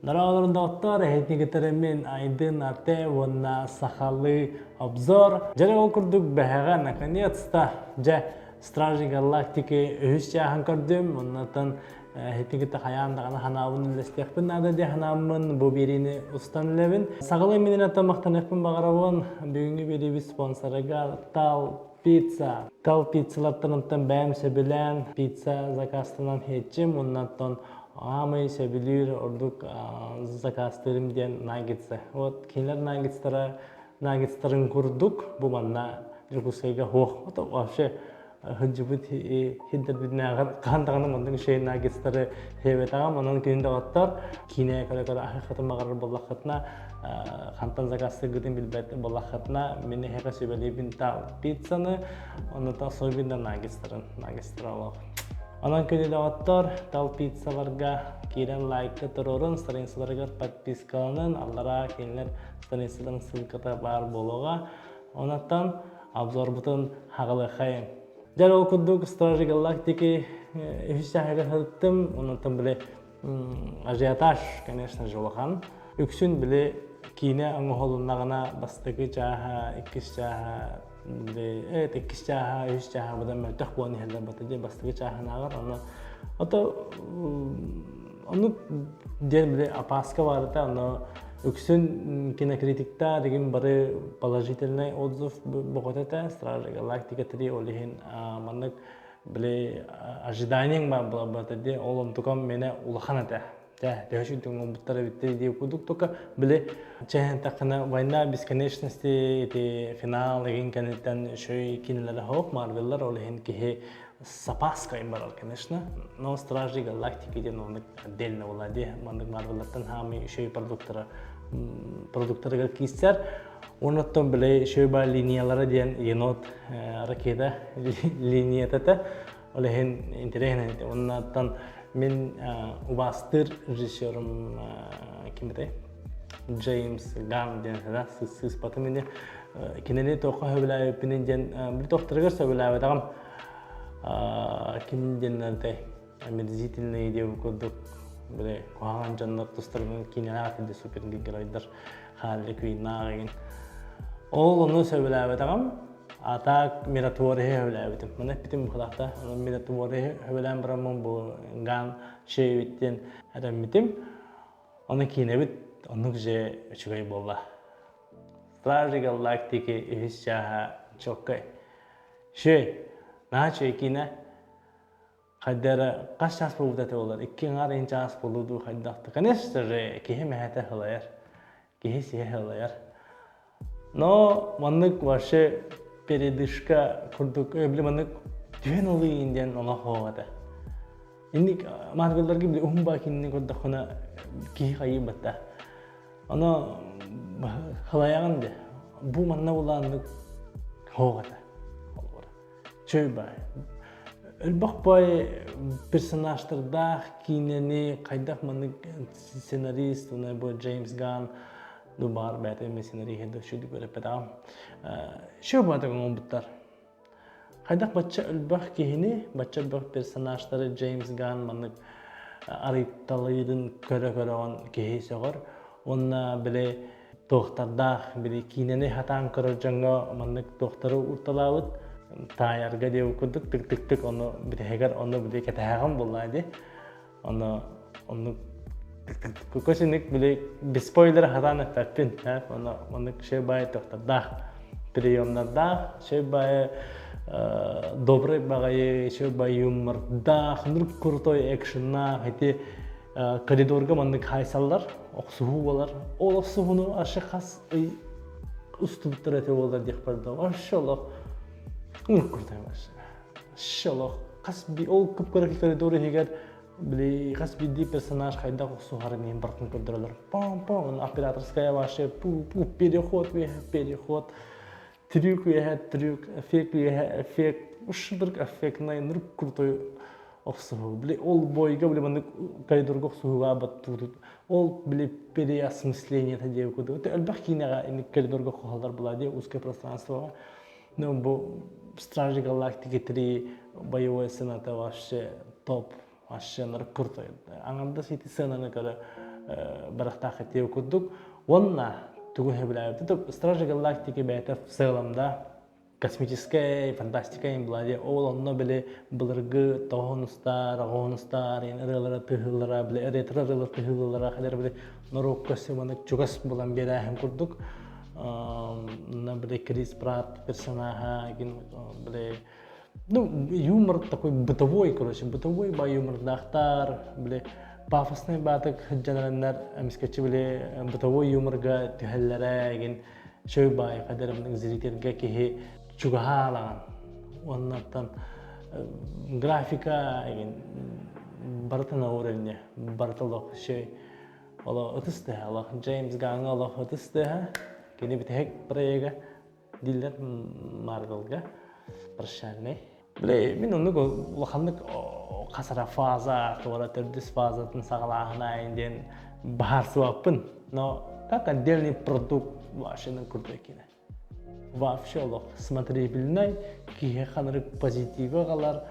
Дороолорун доҕоттоор, эһэтини кытары мин Айдын Ате уонна сахалыы обзор. Дьэ ол курдук бэһэҕэ наконец-то дьэ Стражи Галактики үһүс чааһын көрдүм. Оннотон эһэтини кытта хайаан даҕаны ханаабын үллэстиэхпин наада диэн ханааммын бу биэриини устан үлэбин. Саҕалыы минин аттан махтаныахпын баҕарабын. Бүгүҥҥү биэриибит спонсорыгар Тал Пицца. Тал пиццалартан онтон бэйэм сөбүлээн пицца заказтанан иһиччим уонна оттон аамай сөбүлүүр ордук заказтыырым диэн наггетсы. Вот кинилэр наггетстара наггетстарын курдук бу манна Дьокуускайга суох. Вот вообще сылдьыбыт хиддэрбитинээҕэр хаһан даҕаны маннык үчүгэй наггетстары сиэбэтэҕим. Онон күн доҕоттор киинэ көрө-көрө аһыаххытын баҕарар буоллаххытына хантан заказтыыргытын билбэт буоллаххытына мин эһиэхэ сүбэлиибин та пиццаны онно особенно наггетстарын наггетстары олох онон күнү доҕоттор тал пиццаларга киирэн лайкта туруорун страницаларыгар подпискаланын аллараа кинилэр страницаларын ссылката баар буолуоҕа онон обзорбутун хаҕылыахайын дьэ ол курдук Стражи Галактики үһүс чааһыгар сырыттым онон били Ажиотаж, конечно же, улахан. Үксүн били киинэ оҥоһулуннаҕына бастакы чааһа, иккис чааһа, били эт иккис чааһа, үһүс чааһа быдан мөлтөх буолан иһэллэр бата дии бастакы чааһынааҕар онно ото оннук диэн били опаска баарыта ону үксүн кинокритиктар дегин бары положительный отзыв боҕото этэ Стражи Галактика 3 ол иһин маннык били ожиданиеҥ баар буолбата дии ол онтукам мene улахан этэ дьэ төһө сүрдүн оҥорбуттар эбиттэр дии курдук только били чэһэнтэххинэ война бесконечности ити финал игин кэнниттэн үчүгэй кинилэри хоох марвеллар ол иһин киһи запаской барар конечно но стражи галактики диэн оннук отдельно буолла дии маннык марвеллартан хаамый үчүгэй продуктара продуктарыгар киирсэр Оннуттан били шөба линиялара диэн енот ракета линията этэ. Ол иһин интэриэһинэй этэ. Оннуттан мин убаастыыр режиссерым ким этэй? Джеймс Ганн диэн да сыыспатым ини. Кинини тоққа сөбүлээбиппин диэн били тохторугар сөбүлээбэтэҕим. Ким диэн этэй? Омерзительные диэн курдук били куһаҕан дьоннор тустарынан киинэлээх этэ супергеройдар Харли Квиннаах игин. Ол ону сөбүлээбэтэҕим. А так миротвориһы сөбүлээбитим. Маны эппитим быһылаахта. Онон миротвориһы сөбүлээн бараммын бу Ган Шейвит диэн эрэммитим. Ону киинэбит оннук же үчүгэй буолла. Стражи Галактики үһүс чааһа чоккай. Шей, наһаа үчүгэй киинэ. Хайда эрэ хас чаас буолбута этэ буолар, икки аҥаар иһин чаас буолуо дуу хайдах да. Конечно же, киһи мэһэтэ сылайар, киһи сиһэ сылайар. Но маннык вообще передышка курдук, били маннык түһэн ылыйын диэн олох суох этэ. Инник Марвелларга били уһун баа кинини көрдөххүнэ киһи хайыыбат да. Ону сылайаҕын де. Бу манна улааннык суох этэ. Чөй баай. Элбэх баай персонажтардаах киинэни хайдах маннык сценарист, уна бу Джеймс Ганн ну баар бэйэтэ эмиэ сценариһы да үчүгдүк үөрэппэтэҕим. Шөй баатык оҥорбуттар. Хайдах бачча элбэх киһини, бачча элбэх персонажтары Джеймс Ганн маннык арыйталыырын көрө-көрөҕүн киһи сөҕөр. Уонна били туохтардаах били киинэни хатаан көрөр дьоҥҥо маннык туохтары уурталаабыт таайарга диэбит курдук тык-тык-тык ону бүтэһигэр ону били кэтэһэҕин буоллаа дии ону оннук көсүнүк били без спойлера хатаан эппэппин ону оннук шөй баайы туохтардаах приемнардаах шөй баайы добрый баҕайы шөй баайы юмордаах нур крутой экшеннаах ити коридорга маннык хаайсаллар охсуһуу буолар. Ол охсуһууну вообще хас ый устубуттар этэ буолар диэхпэр да вообще олох крутой вообще. Вообще олох хас би ол кып-кыра коридор иһигэр били хас биирдии персонаж хайдах охсуһарын иһин барытын көрдөрөлөр. Пам-пам операторская вообще пу-пу переход переход трюк үөһэ трюк, эффект үөһэ эффект, ушдырк эффектный, нырк крутой охсуһуу. Били ол бойга били маннык коридорга охсуһууга баттуутут. Ол били переосмысление диэбит курдук. Элбэх киинэҕэ инник коридорга хохоллар була дии узкое пространствоҕа. Ну бу Стражи Галактики 3 боевой сцената вообще топ. Вообще нырк крутой. Аҥардас ити сценаны көрө. барахтаах этиэ курдук. Уонна тугу сөбүлээбит Стражи Галактики бэйэтэ в целом да космическай фантастика была дии ол онно били былыргы тоҕонустар оҕонустар ырыалара тыһыылара били ретро ырыалар тыһыылара хадэр били норуокка сыманы чугас булан биэрээһин курдук на били Крис Пратт персонаһа били ну юмор такой бытовой короче бытовой ба юмордаахтар били пафосный баатык дьанараннар эмискэччи били бытовой юморга түһэллэрэ эгин Чөй баай хадэрэмнин зрительгэ киһи чугаһаалаҕан уоннаттан графика эгин барыта на уровне барыта олох чөй олох ытыс тыһа олох Джеймс Ганга олох ытыс тыһа кини бүтэһик проега дииллэр Марвелга прощальный Бile мин оннук улаханнык хасара фаза туора төрдүс фазатын саҕалааһына диэн баһаарсыбаппын. Но как отдельный продукт вообще крутой кино. Вообще олох смотрибельный, киһи ханырык позитивы аҕалар,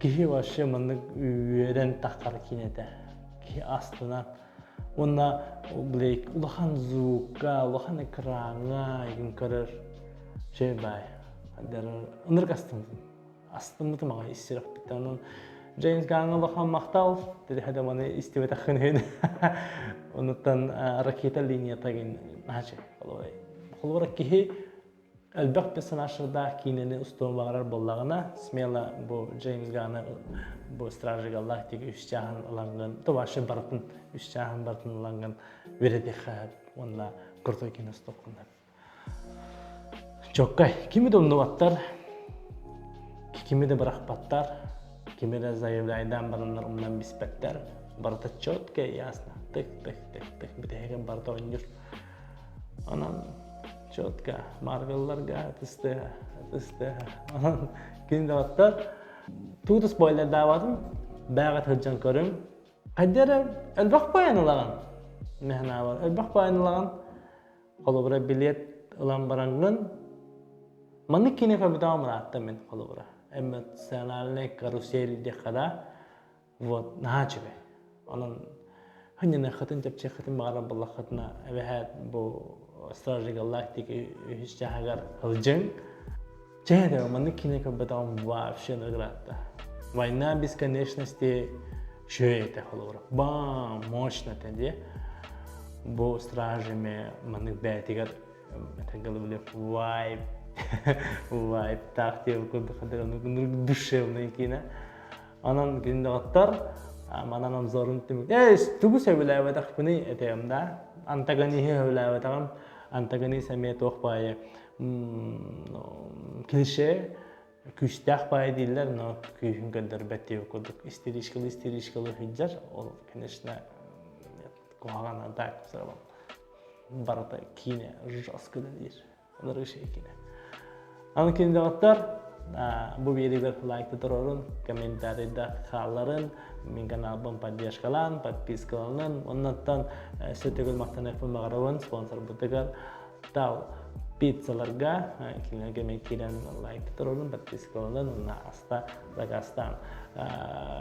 киһи вообще маннык үөрэн таххар киинэтэ. Киһи астынан. Уонна блейк улахан звукка, улахан экраҥҥа игин көрөр чэй баай. Ынырык астыммытым. Астыммытым аҕай ис сүрэхпиттэн. Онон Джеймс Ганҥа улахан махтал. Тириһэ маны истибэтэххин үһүн. Онуттан ракета линията гин наһаа Холобура киһи элбэх персонажтардаах киинэни устуон баҕарар буоллаҕына, смело бу Джеймс Ганны бу Стражи Галактики үс чааһын ылаҥҥын, то вообще барытын үс чааһын барытын ылаҥҥын үөрэтиэххэ уонна крутой киинэ устуоххун Чоккай, кими да умнубаттар, кими да бырахпаттар, кими да заявляйдаан бараннар умнан биспэттэр. Барыта четко и ясно. Тык, тык, тык, тык, бүтэһигин барыта оонньуур. Онон четко Марвелларга ытыстыа, ытыстыа. Онон кини доҕоттор, тугу да спойлердаабатым, бээҕэ сылдьан көрүҥ. Хайда эрэ элбэх баайан ылаҕын. Мэһэнаабар элбэх баайан ылаҕын. Холобура билиэт ылан бараҥҥын, маннык киинэ көрбүтүм ыраатта мин холобура. Эмоциональный карусель диэххэ да, вот наһаа үчүгэй. Онон хынньаныаххытын, чэпчиэххитин баҕарар буоллаххытына, эбэһээт бу Стражи Галактики үһүс чааһыгар сылдьыҥ. Чэ, да, маннык киинэ көрбөтөҕүм вообще ыраатта. Война бесконечности үчүгэй этэ холобура. Бам, мощно этэ дии. Бу стражами маннык бэйэтигэр этэргэ вайб вайбтаах диэн курдук душевный киинэ. Онон күн доҕоттор манан обзорун түмүк ээ тугу сөбүлээбэтэхпиний этиэм да антагониһы сөбүлээбэтэҕим антагонист эмиэ туох баайы клише күүстээх баайы дииллэр но күүһүн көрдөрбөт диэбит курдук истеричкалы истеричкалы сылдьар ол конечно куһаҕан а так в целом барыта киинэ жестко диир ынырык киинэ аны кини доҕоттор бу биэригэр лайкты турорун комментарийда хаалларын мин каналбын поддержкалаан подпискаланын оннуттан өссө төгүл махтаныахпын баҕарабын спонсорбутугар Тал пиццаларга кинилэргэ мен киирэн лайк турорун, подпискаланын уонна аста заказтаан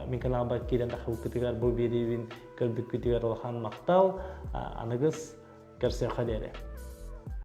мин каналбар киирэн тахыбыккытыгар бу биэриибин көрбүккүтүгэр улахан махтал аныгыс көрсүөххэ диэри.